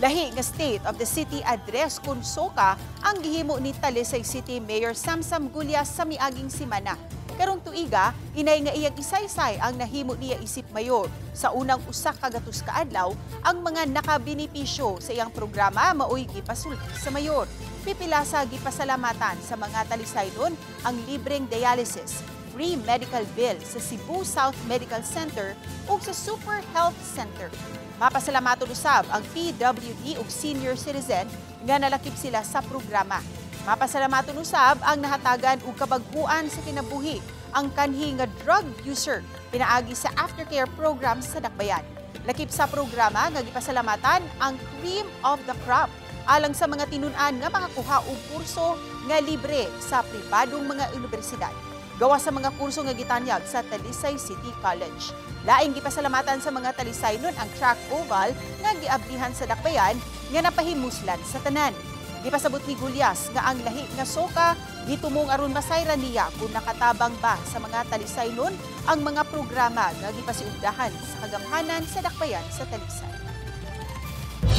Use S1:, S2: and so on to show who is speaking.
S1: Lahi nga State of the City Address kun SOCA ang gihimo ni Talisay City Mayor Samsam Gullas sa miaging semana. Karong tuiga, inay nga iyang isaysay ang nahimo niya isip mayor. Sa unang 100 ka adlaw, ang mga nakabenepisyo sa iyang programa maoy gipasulti sa mayor. Pipila sa gipasalamatan sa mga Talisaynon ang libreng dialysis, free medical bill sa Cebu South Medical Center ug sa Super Health Center. Mapasalamaton usab ang PWD ug senior citizen nga nalakip sila sa programa. Mapasalamaton usab ang nahatagan og kabag-uan sa kinabuhi ang kanhi nga drug user pinaagi sa aftercare program sa Dakbayan. Lakip sa programa nga gipasalamatan ang cream of the crop alang sa mga tinun-an nga makakuha og kurso nga libre sa pribadong mga unibersidad gawa sa mga kurso nga gitanyag sa Talisay City College. Laing gipasalamatan sa mga Talisaynon ang track oval nga giablihan sa Dakbayan nga napahimuslan sa tanan. Gipasabot ni Gullas nga ang lahi nga SOCA gitumong aron masayran niya kung nakatabang ba sa mga Talisaynon ang mga programa nga gipasiugdahan sa kagamhanan sa Dakbayan sa Talisay.